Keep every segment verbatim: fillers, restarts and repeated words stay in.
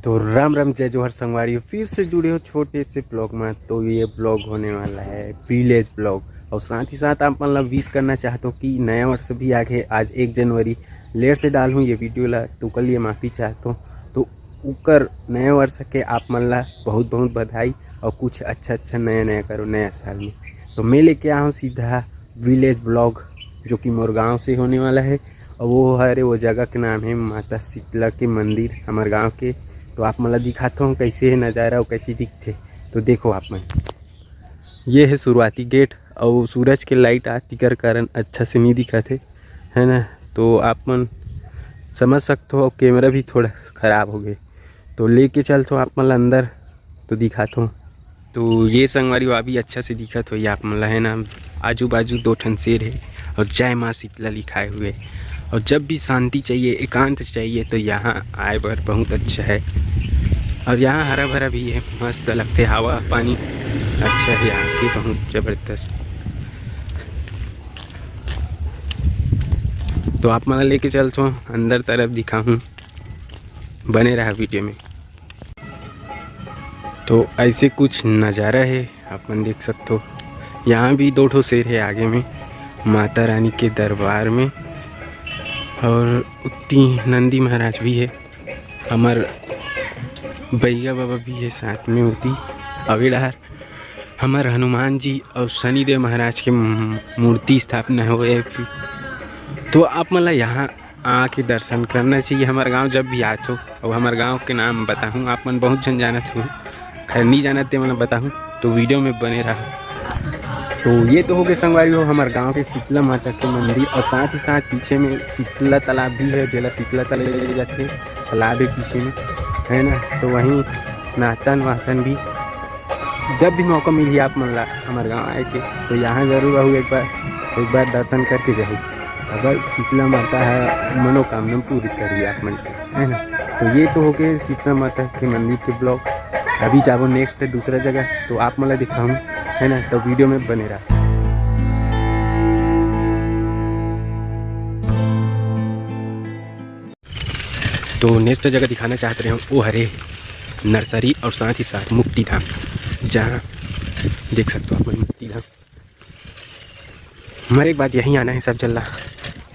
तो राम राम, जय जोहार संगवारी हो, फिर से जुड़े हो छोटे से ब्लॉग में। तो ये ब्लॉग होने वाला है विलेज ब्लॉग, और साथ ही साथ आप मन ला विश करना चाहत हो कि नया वर्ष भी आ गए। आज एक जनवरी, लेट से डालूँ ये वीडियो ला, तो ओकर लिए माफ़ी चाहत हो। तो ओकर नया वर्ष के आप मन ला बहुत बहुत बधाई, और कुछ अच्छा अच्छा नया नया करो नया साल में। तो मैं लेके आया हूँ सीधा विलेज ब्लॉग, जो कि मोर गांव से होने वाला है। और वो हरे, वो जगह के नाम है माता शीतला के मंदिर, हमारे गांव के। तो आप मन ला दिखाता हूँ कैसे है नज़ारा और कैसे दिखते। तो देखो आप मन, ये है शुरुआती गेट, और सूरज के लाइट आती कर कारण अच्छा से नहीं दिखत है, है ना। तो आप मन समझ सकते हो, कैमरा भी थोड़ा ख़राब हो गए। तो लेके चलथो आप मन ला अंदर, तो दिखाथो। तो ये संगवारी हो, अभी अच्छा से दिखत होही आप मन ला, है ना। आजू बाजू दो ठन शेर है और जय माँ शीतला लिखाए हुए। और जब भी शांति चाहिए, एकांत चाहिए, तो यहाँ आए बर बहुत अच्छा है। और यहाँ हरा भरा भी है, मस्त लगते, हवा पानी अच्छा है यहाँ के, बहुत जबरदस्त। तो आप मन ला लेके चलथो अंदर तरफ, दिखाहूँ, बने रहा वीडियो में। तो ऐसे कुछ नज़ारा है, आप मन देख सकते हो। यहाँ भी दो ठो शेर है आगे में, माता रानी के दरबार में, और उत्ती नंदी महाराज भी है, हमर बैगा बाबा भी है साथ में उत्ती। अउ ए डहर हमर हनुमान जी और शनिदेव महाराज के मू-, मूर्ति स्थापना हुए है। तो आप मन ला यहाँ आके दर्शन करना चाहिए। हमारे गांव जब भी आथो, और हमारे गांव के नाम बताहूँ, आप मन बहुत झन जानत हो, खैर नहीं जानत ते मन बताहूँ, तो वीडियो में बने रहा। तो ये तो हो गए संगवारी हो हमारे गांव के शीतला माता के मंदिर, और साथ ही साथ पीछे में शीतला तालाब भी है, जेला शीतला तालाब ले जाते, तालाब है पीछे में, है ना। तो वहीं नहातन वहातन भी, जब भी मौका मिली आप मन ला हमारे गांव आए के, तो यहाँ जरूर रहू, एक बार एक बार दर्शन करके जाहू। अगर शीतला माता है, मनोकामना पूरी करी आप मन के, है ना। तो ये तो हो गए शीतला माता के मंदिर के ब्लॉग। अभी जाबो नेक्स्ट दूसरा जगह, तो आप मन ला दिखाऊँ, है ना। तो वीडियो में बने रहा। तो नेक्स्ट जगह दिखाना चाहत रहे हो, वो हरे नर्सरी और साथ ही साथ मुक्ति धाम, जहाँ देख सकते हो आप मन मुक्ति धाम। हमारे एक बात यहीं आना है सब जल्ला,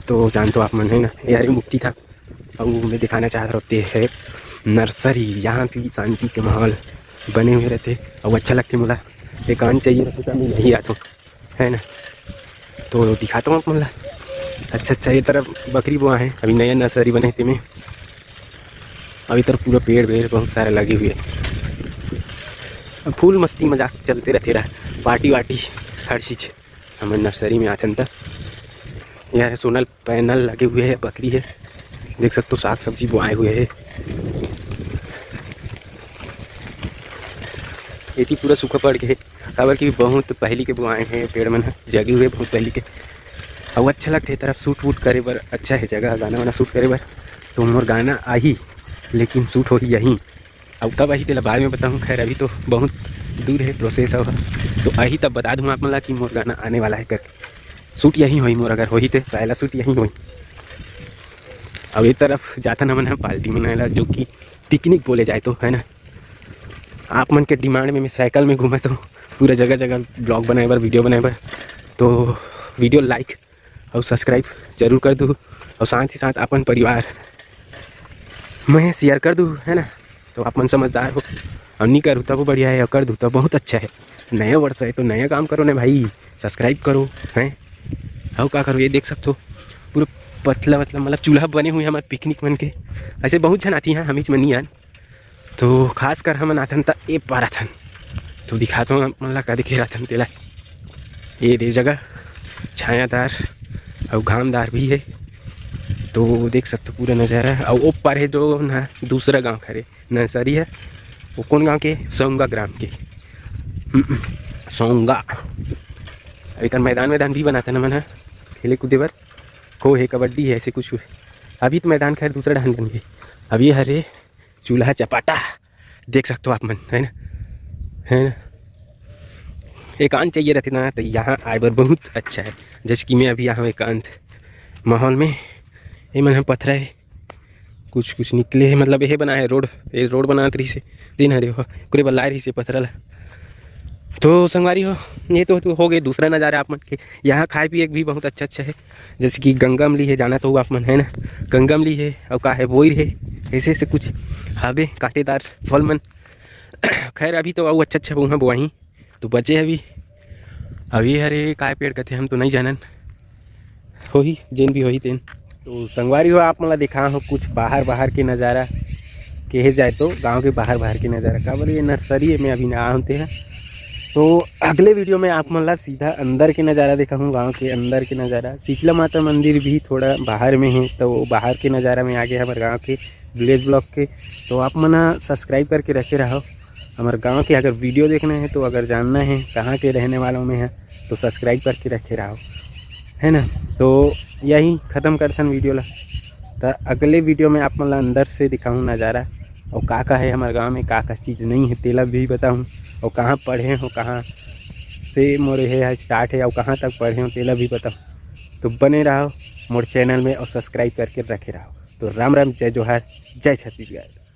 तो जानते हो आप मन, है ना, ये हरे मुक्ति धाम। और मैं दिखाना चाहत रहे ते है नर्सरी, यहाँ भी शांति के माहौल बने हुए रहते और अच्छा लगते मोला। एकांत चाहिए रहते तो मैं यहीं आता हूँ, है ना। तो दिखाता हूँ आप मन ला। अच्छा अच्छा, ये तरफ बकरी बोआ है, अभी नया नर्सरी बने हे तेमे। अभी तरफ पूरा पेड़ वेड़ बहुत सारे लगे हुए हैं। अब फूल मस्ती मजाक चलते रहते रहा, पार्टी वार्टी हर चीज़। हमर नर्सरी में आथन त यह सोलर पैनल लगे हुए है, बकरी है, देख सकते हो साग सब्जी बोआए हुए है। एती पूरा सूखा पड़ गए हे, काबर कि बहुत पहली के बोआए हैं पेड़ मन ह, जगे हुए बहुत पहली के। अउ अच्छा लगथे ए तरफ शूट वूट करे बर, अच्छा है जगह गाना वाना शूट करे बर। तो मोर गाना आही, लेकिन शूट होही यहीं। अब कब आही तेला बाद में बताहूँ। खैर अभी तो बहुत दूर है प्रोसेस अउ, तो आही तब बता दूँ आप मन ला कि मोर गाना आने वाला है करके। शूट यहीं होही मोर, अगर होही ते पहला शूट यहीं होही। अब ए तरफ जाथन हमन ह पार्टी मनाए ला, जो कि पिकनिक बोले जाए तो, है ना। आप मन के डिमांड में मैं साइकिल में घूमत हूँ पूरा जगह जगह ब्लॉग बनाए बर, वीडियो बनाए बर। तो वीडियो लाइक और सब्सक्राइब जरूर कर दू, और साथ ही साथ अपन परिवार में शेयर कर दू, है ना। तो आप मन समझदार हो, और नहीं करू तब बढ़िया है, और कर दू तब बहुत अच्छा है। नया वर्ष है तो नया काम करो ना भाई, सब्सक्राइब करो, हैं। और का करो, ये देख सकते हो पूरा पतला पतला मतलब चूल्हा बने हुए हैं हमारे पिकनिक मन के। ऐसे बहुत झन आती हैं, हम ही मन नहीं आन, तो खासकर हमन आथन त ए पार आथन। तो दिखाता हूँ आप मन ला का देखे रहथन तेला। ये दे जगह छायादार और घामदार भी है, तो देख सकते हो पूरा नज़ारा। और ओ पार है जो ना दूसरा गांव खरे नर्सरी है, वो कौन गांव के? सोंगा ग्राम के। हम्म, सोंगा। अभी कर मैदान वैदान भी बनाते ना मन ह, खेले कूदे बर, खो है, कबड्डी है, ऐसे कुछ कुछ। अभी तो मैदान खैर दूसरा डहन बन गए। अब ये हरे चूल्हा चपाटा देख सकते हो आप मन, है ना, है ना। एकांत चाहिए रहते ना तो यहाँ आए बर बहुत अच्छा है। जैसे कि मैं अभी यहाँ एकांत माहौल में, ये मन ह पथरा है, कुछ कुछ निकले हे, मतलब ये बनाए हे रोड, ये रोड बनात रहिस हे, दिन हरे हो, ओकरे बर लाए रहिस हे पथरा ला। तो संगवारी हो, ये तो, तो हो गए दूसरा नज़ारा आप मन के। यहाँ खाए पिए के भी बहुत अच्छा अच्छा हे, जैसे कि गंगा अमली हे, जानत हो आप मन, है ना, गंगा अमली हे, अउ का हे, बोइर हे, ऐसे ऐसे कुछ हाबे कांटेदार फल मन। खैर, अभी तो अउ अच्छा अच्छा वहाँ बोआही, तो बचे अभी, अभी हरे काय पेड़ कथे, हम तो नहीं जानन, होही जेन भी होही तेन। तो संगवारी हो, आप मन ला देखा हो कुछ बाहर बाहर के नज़ारा, कहे जाए तो गांव के बाहर बाहर के नज़ारा, काबर ये नर्सरी में अभी ना होते हैं। तो अगले वीडियो में आप मन ला सीधा अंदर के नज़ारा देखा हूँ, गांव के अंदर के नज़ारा। शीतला माता मंदिर भी थोड़ा बाहर में है, तो बाहर के नज़ारा में आगे हमारे गांव के विलेज ब्लॉग के। तो आप मन सब्सक्राइब करके रखे रहो हमारे गांव के। अगर वीडियो देखना है तो, अगर जानना है कहाँ के रहने वालों में है, तो सब्सक्राइब करके रखे रहो, है ना। तो यही ख़त्म करथन वीडियो ला। तो अगले वीडियो में आप मन ला अंदर से दिखाऊँ नज़ारा, और का का है हमारे गांव में, का का चीज़ नहीं है, तेला भी बताऊँ, और कहाँ पढ़े हो, कहाँ से मोर ये है स्टार्ट है, और कहाँ तक पढ़े हो, तेला भी बताऊँ। तो बने रहो मोर चैनल में और सब्सक्राइब करके रखे रहो। तो राम राम, जय जोहार, जय छत्तीसगढ़।